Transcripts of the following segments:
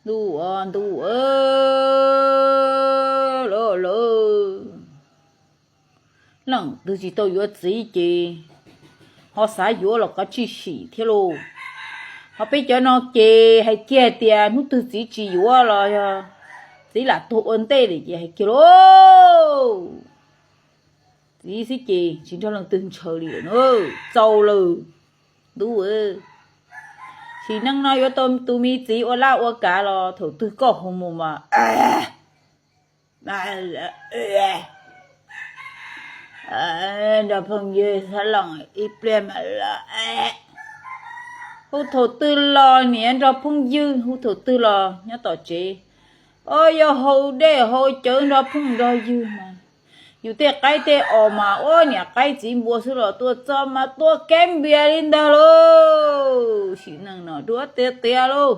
Ntuj, ntuj, lawm lawm, leej twg tsis tau yuav txiv ces ho xav yuav los kav tsij sim thiab lauj. Ho peb cov no ces hais kiag tias hnub twg txiv tsis yuav los yog txiv lam tuag ua ntej lawm ces hais kiag lauj. Txiv xwb ces tsis nrog leej twg ntshaw li lawm na. Txaus lawm ntuj. Sim neej no yuav tau tus me txiv ua laj ua kav los thaum twg koj hu mus mas nrog phooj ywg xab loos ib pliag mas los hu thaum twg los niam nrog phooj ywg, hu thaum twg los nyob tom tsev. Yog haus dej haus cawv nrog phooj nrog ywg mas yus tej qaib tej os mas ua niam qaib txiv npua xwb los tuaj txog mas tuaj kev npias li ntag lauj. Sim neej no duab tiag tiag lauj.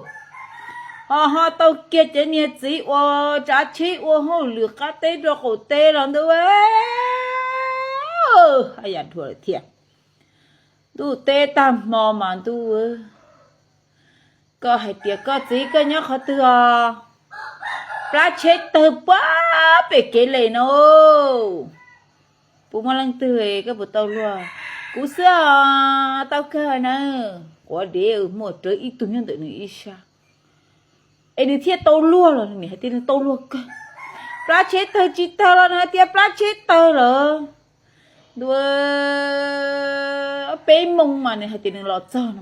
Ho ho tau kiag cov niag txiv uas tsav tsheb ua hauj lwm qab teb rau qaum teb los ntuj, haj yam dhuav lawm thiab. Ntuj teb tag hmo mas ntuj, koj hais tias koj txiv koj nyob qhov twg os? Plab tsheb tawg puag pem kev les no. Puas muaj leej twg, koj puas tau luag? Kuv xwb os, tau kawg na. Quav dev muaj rawv ib tug nyob ntawm nws ib sab. Es nws thiaj tau luag los nws hais tias nws tau luag kawg. Plab tsheb tawg tsis tawg los nws hais tias plab tsheb tawg lawm. Ntuj, peb moos mas nws hais tias nws los txog no,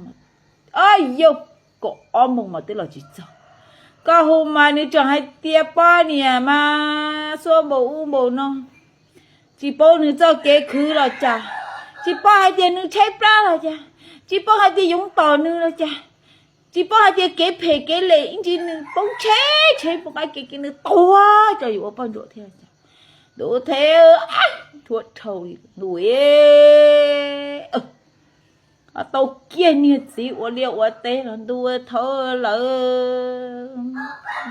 o yau, kaum ob moos mas twb los tsis txog. Koj hu mas nws tseem hais tias poj niam mas xuab npaum ub npaum no, tsis paub nws txoj kev khwv los cas, tsis paub hais tias nws tshaib plab los cas, tsis paub hais tias yoov tom nws los cas, tsis paub hais tias kev phem kev lem ib ntsis nws poob tsheb tsheb poob qab kev kev nws tuag tso yus ua poj ntsuam thiab los cas. Ntuj thiab, thuab dhau li ntuj. Tau kiag niag txiv ua liaj ua teb los ntuj, thaum lawv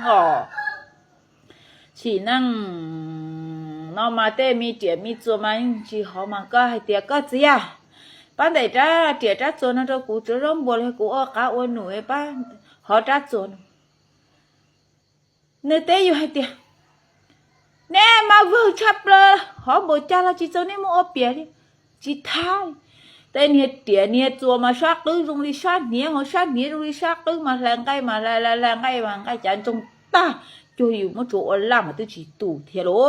os. Sim neej no mas tej me riam me txuas mas yeej tsis hov mas koj hais tias koj txiv a, pab ntaus rab riam rab txuas no rau kuv, tsuav zaub npua los kuv ua qav ua num, pab hov rab txuas no. Nws teb yus hais tias nej mas vwg tshaj plaws, hov npaum cas los tsis txaus nej muab ua piam li. Tsis thab li. Tej niag riam niag txuas mas sab qwb zoo li sab hniav, ho sab hniav zoo li sab qwb mas hlais nqaij mas hlais hlais nqaij mas nqaij cav ntsoog tag, cuag yus muab tsuav ua laj mas twb tsis tu thiab lauj.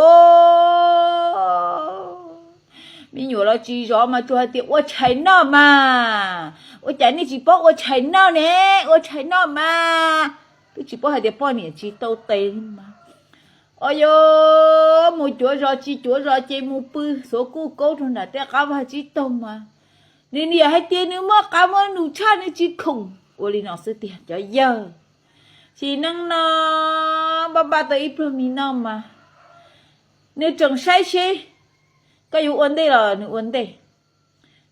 Me nyuam los tsis zov mas tsuas hais tias ua tshais noj mas, ua cas nej tsis paub ua tshais noj ne, ua tshais noj mas. Twb tsis paub hais tias poj niam tsis tau tes li mas. O yau, mus cuav zos tsis cuav zos ces mus pw xuav kuj kaub rau nram tej qab vaj tsib taug mas, nws niam hais tias nws muaj qav muaj num tshaj nws tsis khoom. Ua li no xwb tiag cov yawg. Sim neej no npaj npaj tau ib pluag me noj mas, nws tseem saib seb koj yuav ua ntej los nws ua ntej.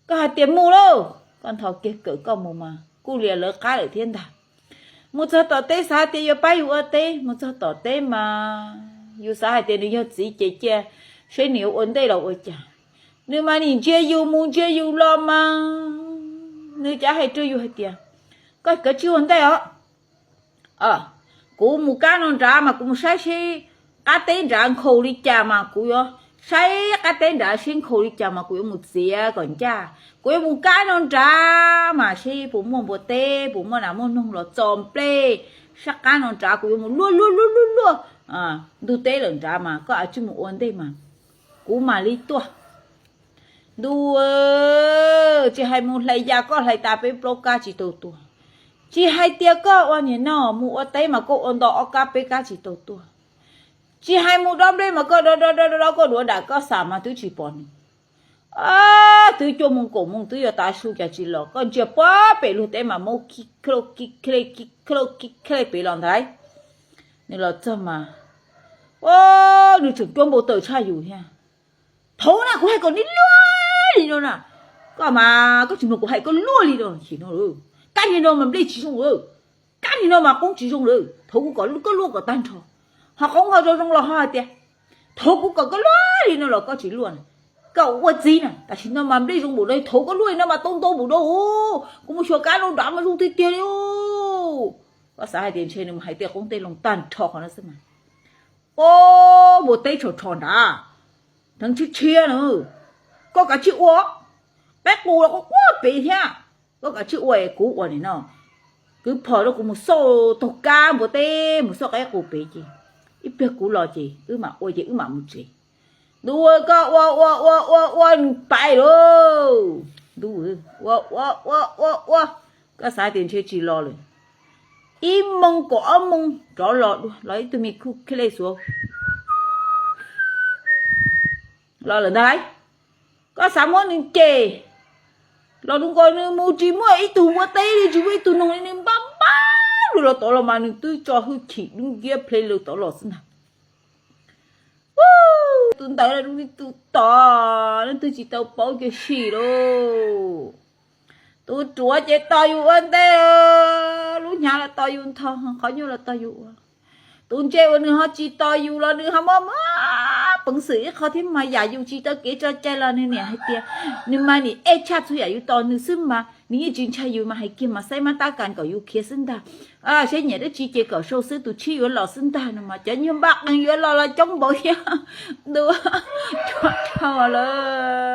Koj hais tias mus lauj, koj nthos kiag kawm koj mus mas kuj lias lawv qab lawm thiab ntag. Mus txog tom teb xav tias yuav pab yus ua teb, mus txog tom teb mas yus xav hais tias nws yog txiv ces cia seb nws yuav ua ntej los ua cas. Nws mas nim ntsia yus mus ntsia yus los mas, nws cav hais rau yus hais tias koj kav tsij ua ntej os. Kuv mus kab no nrad mas kuv mus saib seb qab teb nrad nkhaus li cas mas kuv yuav saib qab teb nrad seb nkhaus li cas mas kuv yuav mus txiav kom ncaj. Kuv yuav mus kab no nrad mas seb puas muaj npua teb, puas muaj nas muaj noog los txo nplej. Sab qab no nrad kuv yuav mus luaj luaj luaj luaj luaj ntug teb lawm nrad mas koj a tsij mus ua ntej mas kuv mam li tuaj. Ntuj, tsis hais mus hlais ya koj hlais tas peb plaub kab tsis tau tuag. Tsis hais tias koj ua niam no mus ua teb mas koj ua nto ob kab peb kab tsis tau tuag. Tsis hais mus dob nplej mas koj dob dob dob dob koj duav dam koj xam mas twb tsis pom nws. Twb cuaj moos kaum moos twb yuav tav su cas tsis los, koj ntsia puag pem luag teb mas maub kib khlauj kib khlej kib khlauj kib khlej pem los ntag. Nws los txog mas, nws tseem cuab npau taws tshaj yus thiab. Thaum na kuv hais kom neb luag li no na, koj mas koj tsis mloog kuv hais koj luag li no. Kab niag no mas nplej tsis zoo lawm, kab niag no mas qoob tsis zoo lawm, thaum kuv kom koj luaj kom tag nrho. Ho qoob ho zoo zoo los ho hais tias thaum kuv kom koj luag li no los koj tsis luaj na. Koj ua txiv na tam sim no mas nplej zoo npaum no, thaum koj luaj li no mas tau ntau npaum no. Kuv mus xyuas kab no nrad mas zoo tiag tiag li. Koj xav hais tias ntshe nws mus hais tej qoob tej loo tag nrho qhov no xwb mas. O, npua teb tshau rho nrad, dheev tshiab tshiab na, koj kav tsij ua, qaib qus los quaj quaj pem thiab, koj kav tsij ua es kuv ua nim no. Kwv phom rau kuv mus xauj taug kab npua teb mus xauj qaib qus pem ces ib pliag kuv los ces wb mam ua ces wb mam mus tsev. Ntuj, koj ua ua ua ua ua nws pais lauj. Ntuj, ua ua ua ua ua, koj xav tias ntshe tsis los lawm. Ib moos kaum ob moos rov los dua, los ib tug me khuj khej lej xuav los lawm ntag lauj. Koj xav muab nws cem los rau nkaus nws mus tsis muaj ib tug npua teb li, tsis muaj ib tug noog li, nws npaj npaj lug los tod los mas nws twb tso hwj chim dub nciab plhe lug tod los xwb ntag. Tus ntawd los zoo li tus tom, leej twg tsis tau paub kiag sim lauj. Tus ruam ces tos yus ua ntej, lub hnyav los tos yus nthos, qhov nyuaj los tos yus ua. Tus ntse uas nws ho tsis tos yus los nws ho muaj muaj peev xwm ib qho thiab mas yam yus tsis tau kev tso cai los nws niam hais tias nws mas nim ej tshaj txhua yam yus tos nws xwb mas nws yeej tsis ntshai yus mas hais kiag mas xaib mab tab kas kom yus khiav xwb ntag. Saib nyiam dab tsi ces kom sau xwb, tus tshib yuav los xwb ntag no mas cov nyuag npaj qees yuav los los coob npaum thiab. Ntuj, tshua dhau lawm.